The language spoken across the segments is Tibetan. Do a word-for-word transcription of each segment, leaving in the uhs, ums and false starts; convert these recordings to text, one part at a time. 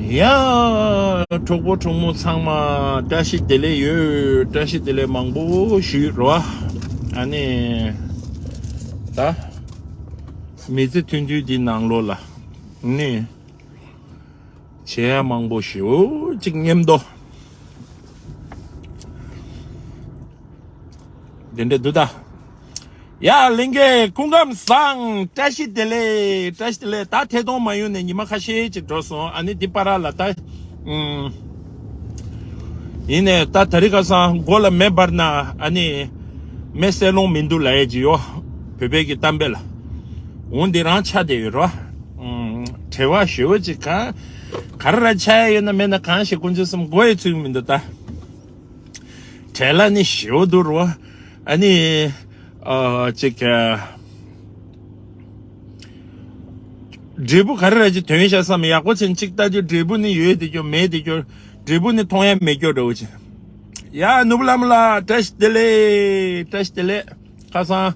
ཡ། གྲོགས་པོ་གྲོགས་མོ་ཚང་མ་བཀྲ་ཤིས་བདེ་ལེགས་ཡོད། བཀྲ་ཤིས་བདེ་ལེགས་མང་པོ་ཞུས་རོ། ཨ་ནི། ད། མི་ཚེ་ཐུང་ཐུང་འདི་ནང་ལོགས་ལ། ནི། བྱེད་ཡ་མང་པོ་ཞེ་པོ་ཅིག་མཉམ་དུ། དེ་འདྲ་འདུག་ད། ཡ་ལིང་གེ་སྐུ་ཁམས་བཟང་། བཀྲ་ཤིས་བདེ་ལེགས། བཀྲ་ཤིས་བདེ་ལེགས། ད་ཐད་གཏོང་མ་ཡོང་ནས་ཉི་མ་ཁ་ཤས་ཅིག་འགྲོ་སོང་། ཨ་ནི་འདི་པ་ར་ལ་ད། ཨུམ། ཡིན་ནས་ད་དེ་རིང་ཁ་སང་མགོ་ལ་མེ་འབར་ན་ཨ་ནི། མེ་སེ་ལོང་མི་འདུག་ལབ་ཡས་ཅིག་ཡོད། བོད་པའི་གི་གཏམ་དཔེ་ལ། འོ་འདི་རང་ཆགས་བསྡད་ཡོད་རོ། ཨུམ། བྲེལ་བ་ཞེ་པོ་ཅིག་ག་ག་རེ་ར་ཆགས་ཡས་ཡོད་ན་མེད་ན་གང་ཞིག་དཀོན་མཆོག་གསུམ་མགོ་ཡི་ཚུད་མི་འདུག་ད། བྲེལ་བ་ནི་ཞེ་པོ་འདུག་རོ། ཨ་ནི། ཨ་ཅིག་ཨ། འབྲས་བུ་ག་རེ་ར་ཅིག་ཐོན་ཤག་བསམ། ཡག་པོ་ཆེན་ཅིག་ལྟ་རྒྱུ། འབྲས་བུ་ནི་ཡོད་དེ་རྒྱུ་མེད་དེ་རྒྱུ། འབྲས་བུ་ནི་མཐོང་ཡ་མེད་རྒྱུ་འདྲ་བོ་ཅིག་ཡ་ནོར་བུ་ལྷ་མོ་ལགས་བཀྲ་ཤིས་བདེ་ལེགས། བཀྲ་ཤིས་བདེ་ལེགས། ཁ་སང་།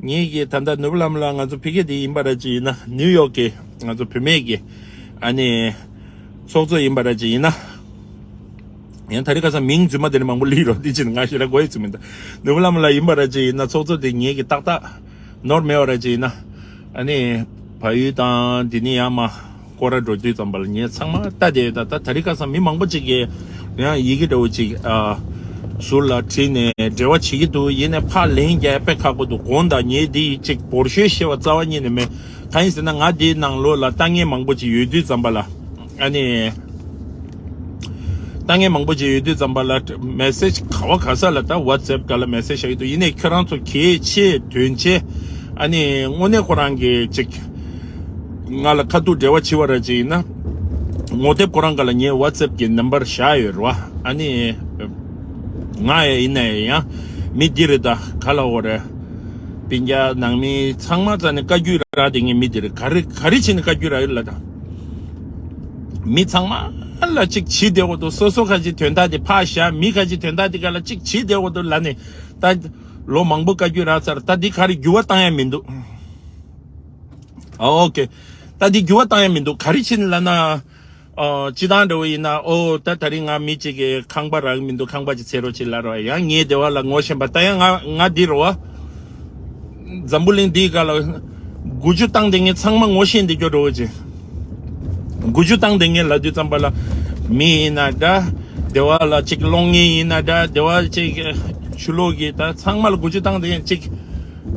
ངེད་ཀྱིས་ད་ལྟ་ནོར་བུ་ལྷ་མོ་ལགས་ང་ཚོ་ཕ་གི་དེ་ཡིན་པ་ར་ཅིག་ཡིན་ན། ནིའུ་ཡོག་གི་ང་ཚོ་བུད་མེད་ཀྱི་ཨ་ནི་ཚོགས་གཙོ་ཡིན་པ་ར་ཅིག་ཡིན་ན། ཡང་ད་རེས་ཁ་སང་མིང་རྫུན་མ་དེ་ནི་མང་པོ་ལིག་རོགས་དེ་ཅིག་ང་ཞེ་དྲག་གོ་ཡི་ཚུལ་མིན་ད། ནོར་བུ་ལྷ་མོ་ལགས་ཡིན་པ་ར་ཅིག་ཡིན་ན། ཚོགས་གཙོ་དེ་ངེད་ཀྱི་ཏག་ཏག་ནོར་མེད་པ་ར་ཅིག་ཡིན་ན། ཨ་ནི་བལ་ཡུལ་དང་དེ་ནི་ཡང་མ། སྐོར་ར་འགྲོ་དུས་ཙམ་པ་ལ་ངས་ཚང་མ་ལྟ་བསྡད་ཡོད། ད་ད་དེ་རིང་ཁ་སང་མི་མང་པོ་ཅིག་གིས་ཡང་ཡི་གེ་འདྲ་བོ་ཅིག་ཨ། ཟུར་ལ་བྲིས་ནས་འབྲེལ་བ་བྱེད་ཀྱི་འདུག་ཡིན་ནའི་ཕར་ལན་རྒྱག་དཔེ་ཁག་པོ་འདུག་དགོངས་དག་ངས་འདི་ཅིག་བོར་ཤོས་བཤད་པ་རྩ་བ་ཉིད་ནས་མེད། གང་ཡིན་ཟེར་ན་ང་འདིའི་ནང་ལོགས་ལ་ལྟ་མཁན་མང་པོ་ཅིག་ཡོད་དུས་ཙམ་པ་ལ། ཨ་ནི། ལྟ་མཁན་མང་པོ་ཅིག་ཡོད་དུས་ཙམ་པ་ལ་མེ་སེ་ཇི་ག་བ་ག་ས་ལ་ད་ཝ་ཊི་སེབ་སྒང་ལ་མེ་སེ་ཇི་བཞག་གི་འདུག་ཡིན་ནའི་ཁྱོད་རང་ཚོ་གལ་ཆེ་དོན་ཆེ། ཨ་ནི་དངོས་གནས་ཁོ་རང་གིས་ཅིག་ང་ལ་ཁ་ཐུག་འབྲེལ་བ་བྱེད་པ་ར་ཅིག་ཡིན་ན། ངོ་དེབ་ཁོ་རང་སྒང་ལ་ངའི་ཝ་ཊི་སེབ་ཀྱི་ནམ་བར་བཞག་ཡོད་རེད་བ། ཨ་ནི། ང་ཡ་ཡིན་ན་ཡང་མི་འདི་རེད་ད་ག་ལ་འོ་རེད། སྤུན་ཀྱག་ནང་མི་ཚང་མ་རྩ་ནས་བཀའ་བརྒྱུད་རག་དེ་ངའི་མི་འདི་རེད། ག་རེ་ག་རེ་བྱས་ནས་བཀའ་བརྒྱུད་རག་ཡོད་ལ་ད། མི་ཚང་མ་ལ་གཅིག་བྱེད་བདེ་བོ་འདུག་སོ་སོ་ཁ་ཅིག་དོན་དག་དེ་ཕར་བཞག་མི་ཁ་ཅིག་དོན་དག་དེ་ག་ལ་གཅིག་བྱེད་བདེ་བོ་འདུག་ལ་ནི། ད་ལོ་མང་པོ་བཀའ་བརྒྱུད་རག་ཚར། ད་འདི་ག་རེ་འགྱུར་བ་བཏང་ཡ་མི་འདུག་ཨོ་ཨོ་ཀེ། ད་འདི་འགྱུར་བ་བཏང་ཡ་མི་འདུག་ག་རེ་བྱས་ནས་ལ་ན། ཨོ། སྤྱི་བཏང་འདྲ་བོ་ཡིན་ན། ཨོ། ད་ད་རིང་ང་མི་གཅིག་གིས་ཁང་པ་རག་མི་འདུག་ཁང་པ་ཅིག་འཚོལ་རོགས་བྱེད་ལབ་རོགས། ཡང་ངའི་སྡེ་བ་ལ་ངོ་ཤེས་པ། ད་ཡང་ང་ང་འདི་རོ། འཛམ་བུ་གླིང་འདིའི་སྒང་ལ་འགུལ་སྐྱོད་བཏང་བསྡད་མཁན་ཚང་མ་ངོ་ཤེས་འདི་སྐྱོ་འགྲོ་བོ་ཅིག་འགུལ་སྐྱོད་བཏང་བསྡད་མཁན་ལབ་དུས་ཙམ་པ་ལ་མི་ཡིན་ན་འདྲ། སྡེ་བ་ལ་ཅིག་སློང་མཁན་ཡིན་ན་འདྲ། སྡེ་བ་ཅིག་ཆུ་ལོག་གི་ད་ཚང་མ་ལ་འགུལ་སྐྱོད་བཏང་བསྡད་མཁན་ཅིག་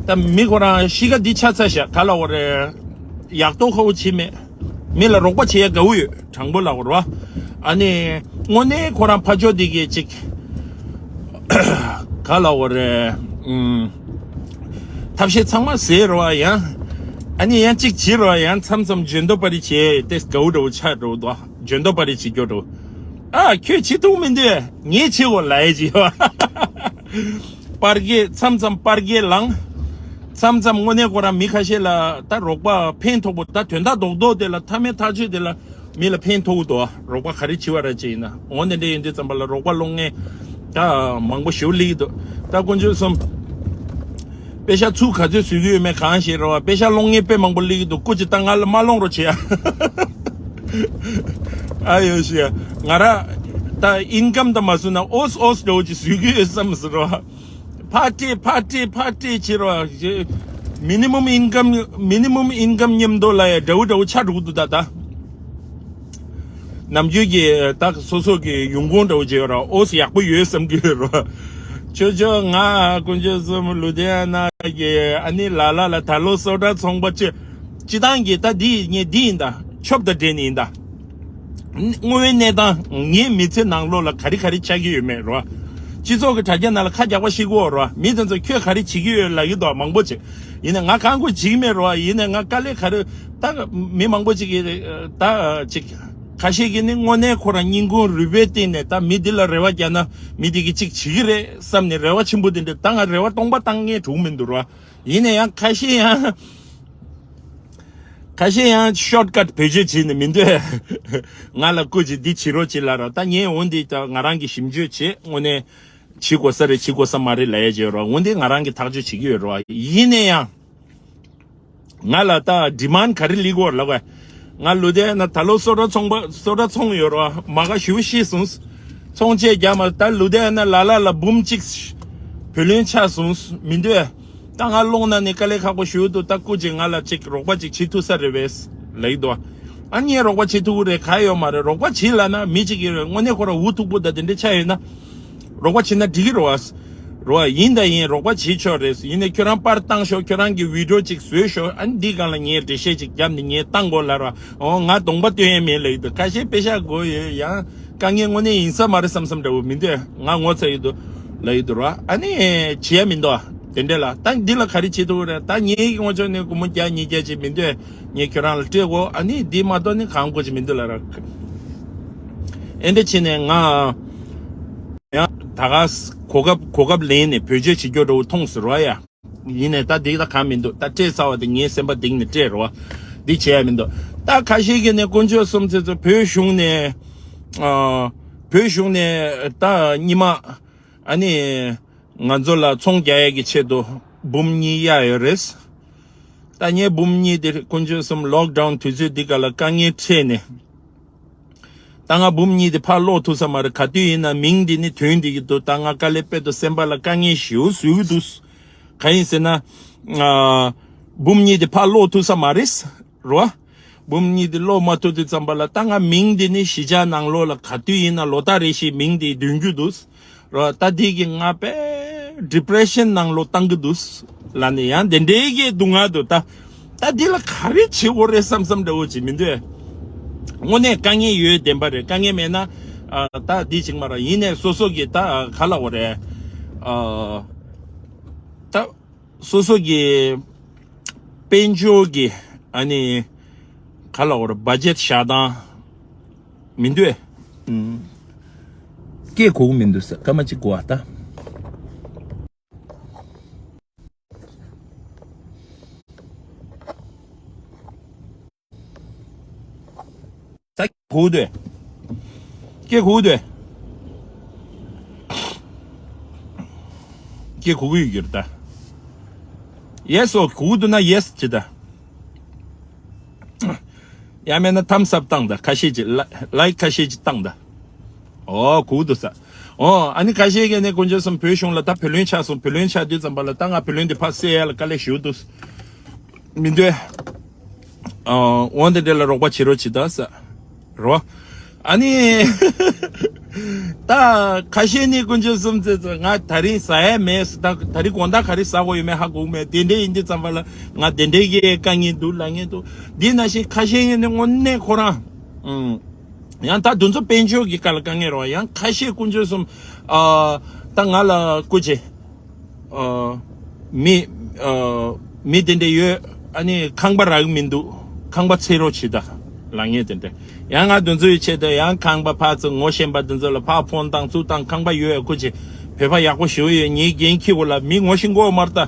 ད་མི་ཁོ་རང་གཤིས་ཀ་འདི་ཆགས་ཚར་ཤག་ག་ལབ་དགོས་རེད། ཡག་ཐོག་ཁ་བོ་བྱེད་མེད། མི་ལ་རོགས་པ་བྱེད་ཡ་དགའ་བོ་ཡོད། དྲང་པོ་ལབ་དགོས་རེད་བ། ཨ་ནི་དངོས་གནས་ཁོ་རང་ཕར་ཕྱོགས་འདི་གི་ཅིག་ག་ལབ་དགོས་རེད། ཨུམ། ཐབས་ཤེས་ཚང་མ་ཟད་རེད་བ་ཡང་། ཨ་ནི་ཡང་ཅིག་བྱེད་རེད་བ་ཡང་། མཚམས་མཚམས་འཇོན་ཐོབ་པ་རེ་བྱེད་དེ་དགའ་བོ་འདྲ་བོ་ཆགས་འགྲོ་འདུག་འཇོན་ཐོབ་པ་རེ་བྱེད་རྒྱུ་འདྲ་བོ། ཨ་ཁྱོད་བྱེད་ཐུབ་མི་འདུག་ངས་བྱེད་དགོས་ལབ་ཡ་ཅིག་ཡོད། པར་རྒྱས། མཚམས་མཚམས་པར་རྒྱས་ལངས། མཚམས་མཚམས་དངོས་གནས་ཁོ་རང་མི་ཁ་ཤས་ལ་ད་རོགས་པ་ཕན་ཐོགས་པོ། ད་དོན་དག་རྡོག་རྡོག་དེ་ལ། མཐའ་མའི་ཐག་གཅོད་དེ་ལ་མི་ལ་ཕན་ཐོགས་འདུག་རོགས་པ་ག་རེ་བྱེད་པ་ར་ཅིག་ཡིན་ན། འོ་ནས་འདྲ་ཡིན་དུས་ཙམ་པ་ལ་རོགས་པ་སློང་མཁན་ད་མང་པོ་ཞེ་པོ་སླེབས་ཀྱི་འདུག་ད་དཀོན་མཆོག་གསུམ། པེ་ཤ་ཚུར་ག་ཚོད་བཟོ་གི་ཡོད་མེད་གང་ཤེས་རེད་བ། པེ་ཤ་སློང་མཁན་དཔེ་མང་པོ་སླེབས་ཀྱི་འདུག་སྐུ་མཁྱེན་ད་ང་ལ་མ་སློང་རོགས་བྱེད་ཡ། ཨ་ཡོ་ཤི་ཡ། ང་ར་ད་ཨིན་ཀམ་ད་མ་བཟོས་ན་ཨོས་ཨོས་འདྲ་བོ་ཅིག་བཟོ་གི་ཡོད་བསམ་ཟེར་རོ། ཕར་སྤྲད་ཕར་སྤྲད་ཕར་སྤྲད་བྱེད་རོ། མི་ནི་མམ་ཨིན་ཀམ། མི་ནི་མམ་ཨིན་ཀམ་མཉམ་དུ་ལ་ཡ་འདྲ་བོ་འདྲ་བོ་ཆགས་འགྲོ་གི་འདུག་ད་ད། ནམ་རྒྱུན་གྱི་ད་སོ་སོ་གི་ཡོང་ཁུངས་འདྲ་བོ་བྱེད་རོ། ཨོས་ཡག་པོ་ཡོད་བསམ་གྱི་ཡོད་རོ། ཅོ་ཅོ། ང་དཀོན་མཆོག་གསུམ་ལུ་དྷི་ཡ་ན་གི་ཨ་ནི་ལ་ལ་ལ་ད་ལོ་སོ་ཊ་ཚོང་པ་ཅི། སྤྱི་བཏང་གི་ད་འདི་ངས་འདི་ཡིན་ད། ཆོབ་ད་འདྲེན་ཡིན་ད། དངོས་པོའི་གནས་སྟངས་ངའི་མི་ཚེ་ནང་ལོགས་ལ་ག་རེ་ག་རེ་ཆགས་ཀྱི་ཡོད་མེད་རོ། སྤྱི་ཚོགས་ཀྱི་དྲ་རྒྱ་ནང་ལ་ཁ་རྒྱག་པ་ཤེས་ཀྱི་ཡོད་རོ། མི་དེ་ཚོ་ཁྱོད་ག་རེ་བྱེད་ཀྱི་ཡོད་ལབ་ཀྱི་འདུག་མང་པོ་ཅིག་ཡིན་ནའི་ང་གང་དགོས་བྱེད་ཀྱི་མེད་རོ། ཡིན་ནའི་ང་དཀའ་ལས་ག་རེ། ད་མི་མང་པོ་ཅིག་གིས་ད་ཅིག་ཁ་ཤས་ཀྱིས་ནི་དངོས་གནས་ཁོ་རང་སྙིང་ཁུང་རུས་པའི་གཏིང་ནས་ད་མི་འདི་ལ་རེ་བ་རྒྱག་ན་མི་འདི་གིས་ཅིག་བྱེད་ཀྱི་རེད་བསམ་ནས་རེ་བ་ཆེན་པོ་དེ་འདྲ། ད་ང་རེ་བ་སྟོང་པ་བཏང་མཁན་འགྲོ་གི་མི་འདུག་རོ། ཡིན་ནའི་ཡང་ཁ་ཤས་ཡང་། ཁ་ཤས་ཡང་ཤོཊ་ཀཊ་བེད་སྤྱོད་བྱས་ནས་མི་འདོད། ང་ལ་སྐུ་མཁྱེན་འདི་བྱེད་རོགས་བྱེད་ལབ་རོགས། ད་ངས་འོ་འདི་ད་ང་རང་གིས་ཞིབ་འཇུག་བྱས། དངོས་གནས་བྱེད་དགོས་ས་རེད་བྱེད་དགོས་ས་མ་རེད་ལབ་ཡ་བྱེད་རོགས། འོ་འདི་ང་རང་གིས་ཐག་གཅོད་བྱེད་ཀྱི་ཡོད་རོགས། ཡིན་ནའི་ཡང་ང་ལ་ད་ཌི་མཱནཌ་ག་རེ་སླེབས་ཀྱི་ཡོད་ལབ་དགོས། ང་ལུ་དེ་ན་ད་ལོ་སོ་ཏྲ་ཚོང་པ་སོ་ཏྲ་ཚོང་ཡོད་རོ། མ་ག་ཞུ་ཤི་སོང་། ཚོང་ཆས་རྒྱ་མ་ད་ལུ་དེ་ན་ལ་ལ་ལ་འབུམ་གཅིག་བུ་ལོན་ཆགས་སོང་མི་འདུག་ད་ང་ལོང་ན་ནི་དཀའ་ལས་ཁག་པོ་ཞུ་འདུག་ད་སྐུ་ཅིག་ང་ལ་ཅིག་རོགས་པ་ཅིག་བྱེད་ཐུབ་ས་རེད་བས་ལེགས་འདུག་ཨ་ངས་རོགས་པ་བྱེད་ཐུབ་ཀྱི་རེད་ག་ཡོད་མ་རེད། རོགས་པ་བྱེད་ལ་ན་མི་ཅིག་ཡོད་རེད། དངོས་གནས་ཁོ་ར་འུ་ཐུག་པོ་ད་དེ་འདྲ་ཆགས་ཡོད་ན། རོགས་པ་བྱེད་ན་འགྲིག་གི་རེད་བ། རོ་ཡིན་ད་ཡིན་རོགས་པ་བྱེད་ཆོག་རེད། ཡིན་ནའི་ཁྱོད་རང་པར་བཏང་ཤོག་ཁྱོད་རང་གི་བི་ཌིའོ་ཅིག་བཟོས་ཤོག་ཨ་ནི་འདི་སྒང་ལ་ངས་འགྲེལ་བཤད་ཅིག་བརྒྱབ་ནས་ངས་བཏང་དགོས་ལབ་ར། འོ་ང་གདོང་པ་སྟོན་ཡས་མེད་ལབ་ཡི་འདུག་ཁ་ཤས་དཔེ་ཤག་དགོས་ཡོད་ཡང་དཀའ་ངལ་དངོས་གནས་ཡིན་ས་མ་རེད་བསམ་བསམ་འདྲ་བོ་མི་འདུག་ང་ངོ་ཚ་ཡི་འདུག་ལབ་ཡི་འདུག་ར། ཨ་ནི་བྱེད་ཡ་མི་འདུག་དེ་འདྲས་ལ་ད་འདི་ལ་ག་རེ་བྱེད་ཐུབ་རེད། ད་ངའི་ངོ་ཕྱོགས་ནས་སྒོར་མོ་བརྒྱ་ཉིས་བརྒྱ་ཅིག་མི་འདུག་ངས་ཁྱོད་རང་ལ་སྤྲད་དགོས། ཨ་ནི་འདི་མ་གཏོགས་ནི་གང་དགོས་ཅིག་མི་འདུག་ལབ་ར། ཨེ་འདྲ་བྱས་ནས་ང་ཡང་ད་ག་གོ་སྐབས་གོ་སྐབས་ལེན་ནས་བེད་སྤྱོད་བྱེད་རྒྱུ་འདྲ་བོ་མཐོང་ཟེར་བ་ཡ། ཡིན་ནས་ད་འདི་ད་གང་མི་འདུག་ད་སྤྲད་ཚར་བ་དེ་ངའི་སེམས་པ་གཏིང་ནས་སྤྲད་རོགས། འདི་བྱས་ཡ་མི་འདུག་ད་ཁ་ཤས་ཀྱིས་ནས་དཀོན་མཆོག་གསུམ་ཚེ་ཚོ་བོད་གཞུང་ནས་ཨ་བོད་གཞུང་ནས་ད་སྔོན་མ་ཨ་ནི་ང་ཚོ་ལ་ཚོང་རྒྱག་ཡས་ཀྱི་ཆེད་དུ་འབུམ་གཉིས་གཡར་ཡོད་རེད། ད་ངས་འབུམ་གཉིས་དེ་དཀོན་མཆོག་གསུམ་ལོག་ཌའུན་དུས་ཚོད་འདི་ག་ལ་དཀའ་ངལ་འཕྲད་ནས། ད་ང་འབུམ་གཉིས་དེ་ཕར་སློག་ཐུབ་ས་མ་རེད། ག་དུས་ཡིན་ན་མིང་འདི་ནི་ཐོན་བསྡད་ཀྱི་འདུག་ད་ང་དཀའ་ལས་དཔེ་དུ་སེམས་པ་ལ་དཀའ་ངལ་ཞེ་པོ་བཟོ་གི་འདུག་གང་ཡིན་ཟེར་ན། ཨ་འབུམ་གཉིས་དེ་ཕར་སློག་ཐུབ་ས་མ་རེད་རོ། འབུམ་གཉིས་དེ་སློག་མ་ཐུབ་དུས་ཙམ་པ་ལ་ད་ང་མིང་འདི་ནི་གཞིས་ཆགས་ནང་ལོགས་ལ་ག་དུས་ཡིན་ན་ལོ་ལྟར་རེ་བཞིན་མིང་འདི་འདོན་རྒྱུ་འདུག་རོ། ད་འདི་གི་ང་དཔེ་ཌི་པི་རེ་ཤན་ནང་ལོགས་བཏང་གི་འདུག་ལབ་ནས་ཡང་དེ་འདྲའི་གི་སྡུག་བསྔལ་འདུག་ད་ད་འདི་ལ་ག་རེ་བྱེད་དགོས་རེད་བསམ་བསམ་འདྲ་བོ་ཅིག་མི་འདུག་དངོས་གནས་དཀའ་ངལ་ཡོད་བདེན་པ་རེད། དཀའ་ངལ་མེད་ན་ཨ་ད་འདི་ཅིག་མ་རེད། ཡིན་ནས་སོ་སོ་གི་ད་ག་ལབ་དགོས་རེད། ཨ་ད་སོ་སོ་གི་དཔལ་འབྱོར་གྱི་ཨ་ནི་ག་ལབ་དགོས་རེད། བ་ཇེཊ་བཞག་སྟངས་མི་འདུག་ཨེ། ཨུམ། སྐད་གོ་གི་མི་འདུག་ས་སྐར་མ་གཅིག་གོ་བ་ད། ད་གོ་གི་འདུག་སྐད་གོ་གི་འདུག་སྐད་གོ་གི་ཡོད་ཀྱི་རེད་ད། ཡེ་སི་ཨོ་གོ་གི་འདུག་ན་ཡེ་སི་བྱེད་ད། ཡང་མེད་ན་ཐམ་སི་ཨབ་བཏང་ད། ཁ་ཤས་ཀྱིས་ལ་ལའིཀ་ཁ་ཤས་ཀྱིས་བཏང་ད། ཨོ་གོ་གི་འདུག་ས། ཨོ་ཨ་ནི་ཁ་ཤས་ཀྱིས་ནས་དཀོན་མཆོག་གསུམ་བོད་གཞུང་ལ་ད་བུ་ལོན་ཆགས་སོང་། བུ་ལོན་ཆགས་དུས་ཙམ་པ་ལ་ད་ང་བུ་ལོན་འདི་ཕར་སེལ་ཡ་ལ་དཀའ་ལས་ཞེ་པོ་འདུག་མི་འདོད། ཨ་འོན་ཏེ་འདྲ་ལ་རོགས་པ་བྱེད་རོགས་བྱེད་ད་ས། རོ། ཨ་ནི། ད་ཁ་ཤས་ནི་དཀོན་མཆོག་གསུམ་ཚེ་ཚོ་ང་ད་རིང་ཟ་ཡ་མེད་ཟེར། ད་ད་རིང་དགོང་དག་ག་རེ་ཟ་དགོས་ཡོད་མེད་ཧ་གོ་གི་མེད། དེ་འདྲས་ཡིན་དུས་ཙམ་པ་ལ་ང་དེ་འདྲས་ཀྱི་དཀའ་ངལ་འདུག་ལབ་མཁན་འདུག་འདི་ནང་བཞིན་ཁ་ཤས་ཡིན་ནི་དངོས་གནས་ཁོ་རང་། ཨང་། ཡང་ད་དེ་ཚོ་དཔལ་འབྱོར་གྱི་སྐབས་ལ་དཀའ་ངལ་རེད་བ། ཡང་ཁ་ཤས་དཀོན་མཆོག་གསུམ། ཨ། ད་ང་ལ་སྐུ་མཁྱེན། ཨ། མི། ཨ། མི་དེ་འདྲ་ཡོད། ཨ་ནི་ཁང་པ་རག་གི་མི་འདུག་ཁང་པ་འཚོལ་རོགས་བྱེད་ད་ལབ་མཁན་དེ་འདྲ། ཡང་ང་དེ་ཚོའི་ཆེད་དུ་ཡང་ཁང་པ་ཕར་ཚུར་ངོ་ཤེས་པ་དེ་ཚོ་ལ་ཕར་ཕོན་བཏང་ཚུར་བཏང་། ཁང་པ་ཡོད་ཡ། སྐུ་མཁྱེན། བོད་པ་ཡག་པོ་ཞེ་པོ་ཡོད། ངའི་འགན་འཁྱེར་དགོས་ལབ། མི་ངོ་ཤེས་ཀྱི་ཡོད་མ་རེད་ད།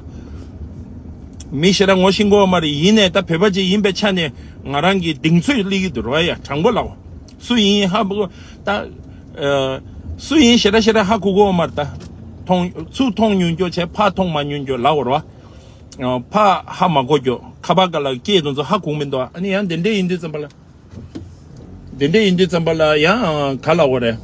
མི་ཞེ་དྲག་ངོ་ཤེས་ཀྱི་ཡོད་མ་རེད། ཡིན་ནའི་ད་བོད་པ་ཅིག་ཡིན་པའི་ཆ་ནས་ང་རང་གི་གདེང་ཚོད་སླེབས་ཀྱི་འདུག་རོ་ཡ། དྲང་པོ་ལབ། སུ་ཡིན་ཧ་གོ་ད། ཨ། སུ་ཡིན་ཞེ་དྲག་ཞེ་དྲག་ཧ་གོ་གི་ཡོད་མ་རེད་ད། མཐོང་ཚུར་མཐོང་མྱོང་རྒྱུ་བྱས། ཕར་མཐོང་མ་མྱོང་རྒྱུ་ལབ་དགོས་རོ། ཨ། ཕར་ཧ་མ་གོ་རྒྱུ། ཁ་པར་སྒང་ལ་སྐད་དེ་ཚོ་ཧ་གོ་གི་མི་འདུག་ཨ་ནི་ཡང་དེ་འདྲས་ཡིན་དུས་ཙམ་པ་ལ། དེ་འདྲས་ཡིན་དུས་ཙམ་པ་ལ་ཡང་ག་ལབ་དགོས་རེད།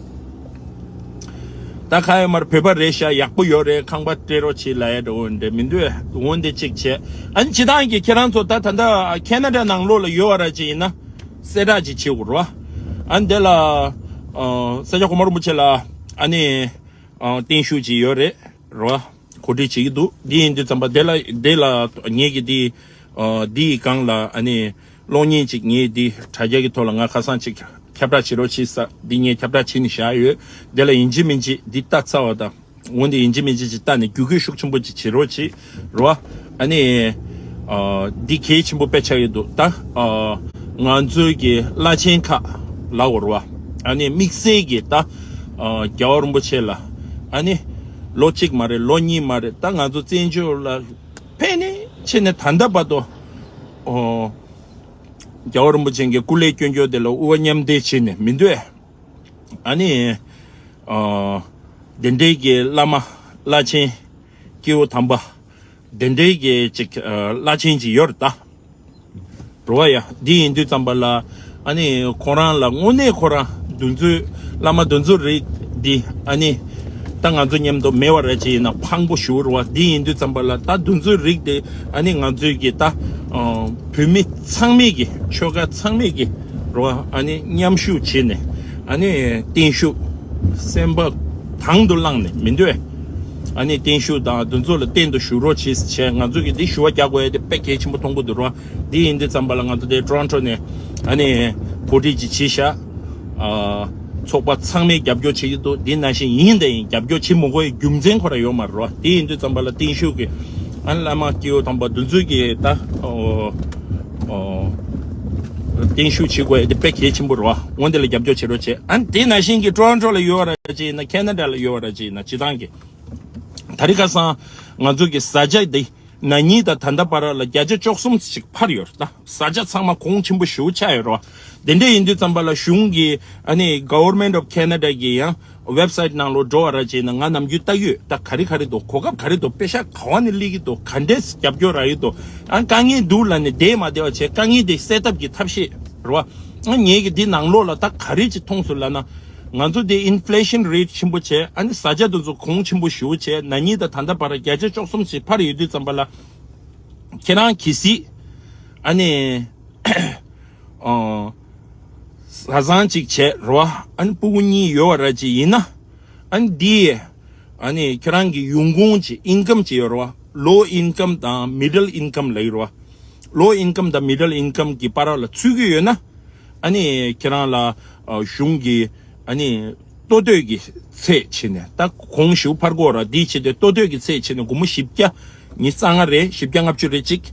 ད་ག་ཡོད་མ་རེད། བོད་པ་རེད་ཤག་ཡག་པོ་ཡོད་རེད། ཁང་པ་སྤྲད་རོགས་བྱེད་ལབ་ཡ་འདྲ་བོ་འདྲ་མི་འདུག་འོན་ཏེ་གཅིག་བྱས། ཨ་ནི་སྤྱིར་བཏང་གི་ཁྱེད་རང་ཚོ་ད་ད་ལྟ་ཁེ་ན་ཌ་ནང་ལོགས་ལ་ཡོད་པ་ར་ཅིག་ཡིན་ན་གསལ་བསྒྲགས་ཅིག་བྱེད་དགོས་རེད་བ། ཨ་ནི་དེ་ལ་ཨ་ས་སྐྱ་གོང་མ་རིན་པོ་ཆེ་ལ་ཨ་ནི་ཨ་བརྟན་བཞུགས་ཅིག་ཡོད་རེད་རེད་བ། གོ་སྒྲིག་བྱེད་ཀྱི་འདུག་འདི་ཡིན་དུས་ཙམ་པ་དེ་ལ་དེ་ལ་ངེད་ཀྱི་འདི་ཨ་འདི་ཡི་སྒང་ལ་ཨ་ནི་གློག་བརྙན་ཅིག་ངས་འདི་དྲ་རྒྱ་གི་ཐོག་ལ་ང་ཁ་སང་ཅིག་ཁྱབ་བསྒྲགས་བྱེད་རོགས་བྱེད་ས་འདི་ངས་ཁྱབ་བསྒྲགས་བྱེད་ནས་བཞག་ཡོད། དེ་ལ་ཡིན་གཅིག་མིན་གཅིག་འདི་ལྟ་ཚར་བ་དང་། འོན་ཏེ་ཡིན་གཅིག་མིན་གཅིག་ཅིག་ལྟ་ནས་བརྒྱུད་སྐུལ་ཤུགས་ཆེན་པོ་ཅིག་བྱེད་རོགས་གྱིས་རོ། ཨ་ནི། ཨ། འདི་གལ་ཆེན་པོ་དཔེ་ཆགས་ཀྱི་འདུག་ད། ཨ། ང་ཚོའི་གི་བླ་ཆེན་ཁག་ལབ་དགོས་རེད་བ། ཨ་ནི་དམིགས་བསལ་གྱི་ད། ཨ། རྒྱལ་བ་རིན་པོ་ཆེ་ལ། ཨ་ནི། ལོ་གཅིག་མ་རེད། ལོ་གཉིས་མ་རེད། ད་ང་ཚོ་བཙན་བྱོལ་ལ་ཕེབས་ནས་ཕྱིན་ནས་ད་ལྟ་བར་དུ། ཨོ། རྒྱལ་བ་རིན་པོ་ཆེ་གི་སྐུ་ལས་སྐྱོན་རྒྱུ་དེ་ལ་དབུ་བ་མཉམ་འདེགས་བྱས་ནས་མི་འདུག་ཨ་ནི། ཨ། དེ་འདྲའི་གི་བླ་མ་བླ་ཆེན་སྐྱེས་བུ་དམ་པ་དེ་འདྲའི་གི་ཅིག་ཨ། བླ་ཆེན་ཅིག་ཡོད་རེད་ད། རེད་བ་ཡ། འདི་ཡིན་དུས་ཙམ་པ་ལ་ཨ་ནི་ཁོ་རང་ལ་དངོས་གནས་ཁོ་རང་གདུང་འཛོམས་བླ་མ་གདུང་འཛོམས་རིགས་འདི་ཨ་ནི་ད་ང་ཚོ་མཉམ་དུ་མེད་པ་ར་ཅིག་ཡིན་ན་ཕངས་པོ་ཞེ་པོ་རེད་བ། འདི་ཡིན་དུས་ཙམ་པ་ལ་ད་གདུང་འཛོམས་རིགས་འདི་ཨ་ནི་ང་ཚོའི་གི་ད་བོད་མི་ཚང་མས་གི་ཆོལ་ཁ་ཚང་མས་གི་རེད་བ། ཨ་ནི་མཉམ་ཞུགས་བྱས་ནས་ཨ་ནི་བརྟན་བཞུགས་སེམས་པ་དང་དུ་བླངས་ནས་མི་འདོད། ཨ་ནི་བརྟན་བཞུགས་དང་གདུང་འཛོམས་ལ་བརྟན་དུ་བཞུགས་རོགས་བྱེད་བྱས། ང་ཚོ་གི་འདི་ཞུ་བ་རྒྱག་དགོས་ཡ་དེ་དཔེ་གལ་ཆེན་པོ་མཐོང་གི་འདུག་ར། འདི་ཡིན་དུས་ཙམ་པ་ལ་ང་ཚོ་དེ་ཊོ་རོན་ཊོ་ནས་ཨ་ནི་གོ་སྒྲིག་ཅིག་བྱས་ཤག་ཨ། ཚོགས་པ་ཚང་མས་རྒྱབ་སྐྱོར་བྱེད་ཀྱི་འདུག་འདི་ནང་བཞིན་ཡིན་དང་ཡིན། རྒྱབ་སྐྱོར་བྱེད་མི་དགོས་ཡའི་རྒྱུ་མཚན་ཁོ་ར་ཡོད་མ་རེད་ར། འདི་ཡིན་དུས་ཙམ་པ་ལ་བརྟན་བཞུགས་ཀྱི་ཨ་ནི་བླ་མ་སྐྱེ་བོ་དམ་པ་འདི་ཚོས་ཀྱི་ད་ཨོ་ཨོ་བརྟན་བཞུགས་བྱེད་དགོས་ཡ་དེ་དཔེ་གལ་ཆེན་པོ་རེད་བ། འོན་དེ་ལ་རྒྱབ་སྐྱོར་བྱེད་རོགས་བྱེད། ཨ་ནི་དེ་ནང་བཞིན་གྱི་ཊོ་རོན་ཊོ་ལ་ཡོད་པ་ར་ཅིག་ཡིན་ན། ཁེ་ན་ཌ་ལ་ཡོད་པ་ར་ཅིག་ཡིན་ན། སྤྱིར་བཏང་གི་ད་རེས་ཁ་སང་ང་ཚོ་གི་བཟའ་བཅའ་འདི་ན་ནིང་དང་ད་ལྟ་བར་ལ་བརྒྱ་ཆ་བཅུ་གསུམ་ཞིག་འཕར་ཡོད་རེད། ད་བཟའ་བཅའ་ཚང་མ་གོང་ཆེན་པོ་ཞེ་པོ་ཆགས་ཡོད་རེད་བ། དེ་འདྲ་ཡིན་དུས་ཙམ་པ་ལ་གཞུང་གི་ཨ་ནི་Government of Canada གི་ཡང་ཝེབ་སའིཊ་ནང་ལོགས་འགྲོ་བ་ར་བྱས་ན་ང་ནམ་རྒྱུན་ལྟ་ཡོད། ད་ག་རེ་ག་རེ་འདུག་གོ་སྐབས་ག་རེ་འདུག་པེ་ཤག་ག་བ་ནས་སླེབས་ཀྱི་འདུག་ག་འདྲས་རྒྱབ་སྐྱོར་རག་གི་འདུག་ཨ་དཀའ་ངལ་འདུག་ལབ་ནས་བསྡད་མ་བསྡད་པ་བྱས། དཀའ་ངལ་དེ་སེལ་ཐབས་ཀྱི་ཐབས་ཤེས་རེད་བ། ཨ་ངེད་ཀྱི་འདི་ནང་ལོགས་ལ་ད་ག་རེ་ཅིག་མཐོང་སོང་ལབ་ན། ང་ཚོ་དེ་inflation rate ཆེན་པོ་བྱས། ཨ་ནི་བཟའ་བཅའ་དེ་ཚོ་གོང་ཆེན་པོ་ཞེ་པོ་བྱས། ན་ནིང་དང་ད་ལྟ་བར་བརྒྱ་ཆ་བཅུ་གསུམ་ཞིག་འཕར་ཡོད་དུས་ཙམ་པ་ལ། ཁྱེད་རང་གལ་སྲིད་ཨ་ནི་ཨ་བཟའ་ཚང་གཅིག་བྱས་རེད་བ། ཨ་ནི་སྤུ་གུ་གཉིས་ཡོད་པ་ར་ཅིག་ཡིན་ན། ཨ་ནི་འདི་ཨ་ནི་ཁྱེད་རང་གི་ཡོང་ཁུངས་ཀྱི་ཨིན་ཀམ་ཅིག་ཡོད་རེད་བ། Low income དང་middle income ལབ་ཀྱི་རེད་བ། Low income དང་middle income གི་བར་ལ་ཚུད་ཀྱི་ཡོད་ན། ཨ་ནི་ཁྱེད་རང་ལ་ཨ་གཞུང་གིས་ཨ་ནི་ལྟོ་ཐོག་གི་ཚད་བྱས་ནས། ད་གོང་ཞེ་པོ་འཕར་གྱི་ཡོད་ར། འདི་བྱས་ཏེ་ལྟོ་ཐོག་གི་ཚད་བྱས་ནས་སྒོར་མོ་བཞི་བརྒྱ་ཉི་ཤུ་རྩ་ལྔ་རེད། བཞི་བརྒྱ་ལྔ་བཅུ་རེད་ཅིག་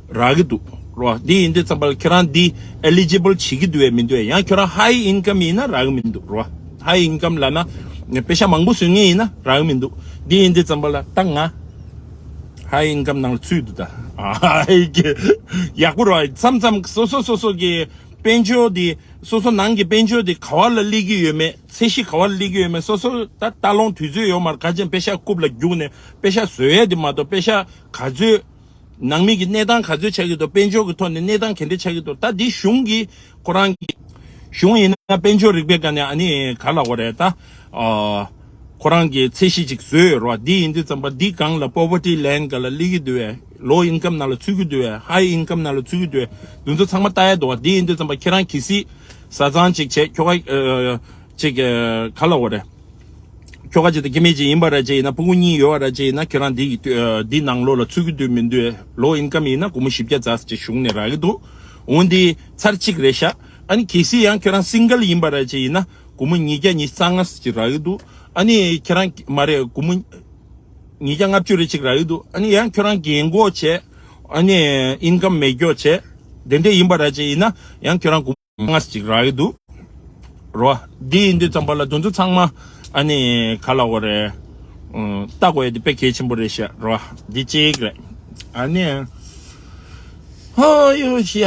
རག་གི་འདུག་ར། འདི་ཡིན་དུས་ཙམ་པ་ལ་ཁྱེད་རང་འདི་eligible བྱེད་ཀྱི་འདུག་གས་མི་འདུག་གས། ཡང་ཁྱེད་རང་high income ཡིན་ན་རག་གི་མི་འདུག་ར། High income ལབ་ན་པེ་ཤ་མང་པོ་བཟོ་མཁན་ཡིན་ན་རག་གི་མི་འདུག་འདི་ཡིན་དུས་ཙམ་པ་ལ་ད་ང་high income ནང་ལ་ཚུད་འདུག་ད། ཨ་ཡག་པོ་ར། མཚམས་མཚམས་སོ་སོ་སོ་སོ་གི་དཔལ་འབྱོར་དེ། སོ་སོ་ནང་གི་དཔལ་འབྱོར་དེ་ག་བ་ལ་སླེབས་ཀྱི་ཡོད་མེད། ཚད་གཞི་ག་བ་ལ་སླེབས་ཀྱི་ཡོད་མེད། སོ་སོ་ད་ལྟ་ལོང་དུས་ཚོད་ཡོད་མ་རེད། ག་ཅན་པེ་ཤ་རྐུབ་ལ་རྒྱུག་ནས་པེ་ཤ་བཟོ་ཡས་དེ་མ་གཏོགས། པེ་ཤ་ག་ཚོད་ནང་མི་གི་གནས་སྟངས་ག་ཚོད་ཆགས་ཀྱི་འདུག་དཔལ་འབྱོར་གྱི་ཐོག་ནས་གནས་སྟངས་ག་འདྲ་ཆགས་ཀྱི་འདུག་ད་འདི་གཞུང་གི་ཁོ་རང་གི་གཞུང་ཡིན་ན་དཔལ་འབྱོར་རིག་པའི་སྒང་ནས་ཨ་ནི་ག་ལབ་དགོས་རེད་ད། ཨ་ཁོ་རང་གི་ཚད་གཞི་ཅིག་བཟོས་ཡོད་རེད་བ། འདི་ཡིན་དུས་ཙམ་པ་འདི་སྒང་ལ་poverty line སྒང་ལ་སླེབས་ཀྱི་འདུག་གས། Low income ནང་ལ་ཚུད་ཀྱི་འདུག་གས། High income ནང་ལ་ཚུད་ཀྱི་འདུག་གས། འདི་ཚོ་ཚང་མ་ལྟ་ཡ་འདུག་བ། འདི་ཡིན་དུས་ཙམ་པ་ཁྱེད་རང་གལ་སྲིད་བཟའ་ཚང་ཅིག་བྱས། ཁྱོ་ག་ཨ་ཅིག་ཨ་ག་ལབ་དགོས་རེད། ཁྱོ་ག་ཅིག་དང་སྐྱེ་དམན་ཅིག་ཡིན་པ་ར་ཅིག་ཡིན་ན། སྤུ་གུ་གཉིས་ཡོད་པ་ར་ཅིག་ཡིན་ན། ཁྱོད་རང་འདི་ཡི་ཨ་འདི་ནང་ལོགས་ལ་ཚུད་ཀྱི་འདུག་མི་འདུག་གས། Low income ཡིན་ན་སྒོར་མོ་བཞི་བརྒྱ་ཙམ་ཅིག་གཞུང་ནས་རག་གི་འདུག་འོན་ཏེ་ཚར་གཅིག་རེད་ཤག་ཨ་ནི་གལ་སྲིད་ཡང་ཁྱོད་རང་single ཡིན་པ་ར་ཅིག་ཡིན་ན་སྒོར་མོ་ཉིས་བརྒྱ་ཉི་ཤུ་རྩ་ལྔ་ཅིག་རག་གི་འདུག་ཨ་ནི་ཁྱེད་རང་མ་རེད། སྒོར་མོ་ཉིས་བརྒྱ་ལྔ་བཅུ་རེ་གཅིག་རག་གི་འདུག་ཨ་ནི་ཡང་ཁྱོད་རང་རྒན་གོག་བྱས། ཨ་ནི་ཨིན་ཀམ་མེད་མཁན་བྱས། དེ་འདྲས་ཡིན་པ་ར་ཅིག་ཡིན་ན་ཡང་ཁྱོད་རང་སྒོར་མོ་ལྔ་ཅིག་རག་གི་འདུག་རོ། འདི་ཡིན་དུས་ཙམ་པ་ལ་དེ་ཚོ་ཚང་མ་ཨ་ནི་ག་ལབ་དགོས་རེད། ཨ་ལྟ་དགོས་ཡ་དེ་དཔེ་གལ་ཆེན་པོ་རེད་ཤག་རོ། འདི་གཅིག་རེད། ཨ་ནི། ཧོ་ཡོ་ཤི་ཡ།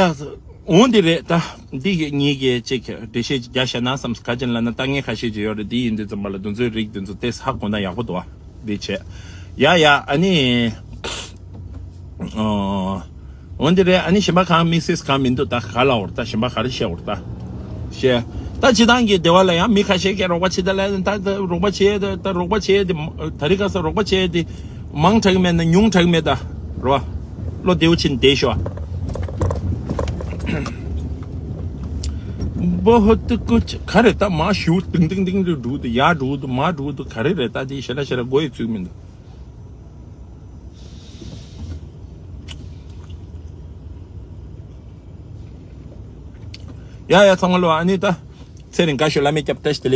འོ་འདི་རེད་ད། འདི་གི་ངེད་ཀྱིས་ཅིག་འགྲེལ་བཤད་ཅིག་རྒྱག་བཞག་ན་བསམ། ག་ཅན་ལབ་ན་ལྟ་ངན་ཁ་ཤས་ཅིག་ཡོད་རེད། འདི་ཡིན་དུས་ཙམ་པ་ལ་དེ་ཚོའི་རིགས་དེ་ཚོ་ཏོག་ཙམ་ཧ་གོ་ན་ཡག་པོ་འདུག་བ། འདི་བྱས། ཡ་ཡ་ཨ་ནི། ཨོ། འོ་འདི་རེད། ཨ་ནི་གཞན་པ་གང་དམིགས་བསལ་གང་མི་འདུག་ད་ག་ལབ་དགོས་རེད་ད། གཞན་པ་ག་རེ་བཤད་དགོས་རེད་ད། ཤེས། ད་སྤྱིར་བཏང་གི་སྡེ་བ་ལ་ཡང་མི་ཁ་ཤས་ཀྱིས་རོགས་པ་བྱེད་ད་ལབ། ད་ད་རོགས་པ་བྱེད་ད། ད་རོགས་པ་བྱེད་དེ་ད་རེས་ཁ་སང་རོགས་པ་བྱེད་དེ་མང་དྲགས་མེད་ན་ཉུང་དྲགས་མེད་ད། རོ། བློ་བདེ་པོ་བྱས་ནས་བསྡད་ཤོག་ཨ། བོ་ཧོ་ཏུ་ཀུ་ཅི་ག་རེ་ད་མ་ཞུ་ཏིང་ཏིང་ཏིང་དུ་འགྲོ་དུ་ཡ་འགྲོ་དུ་མ་འགྲོ་དུ་ག་རེ་རེད་ད། དེ་ཞེ་ལ་ཞེ་ལ་མགོ་ཡི་ཚུགས་མི་འདུག་ཡ་ཡ་ཚང་མ་ལོ། ཨ་ནི་ད་ཚེ་རིང་དགའ་ཤོས་བླ་མའི་སྐྱབས་བཀྲ་ཤིས་བདེ་ལེགས།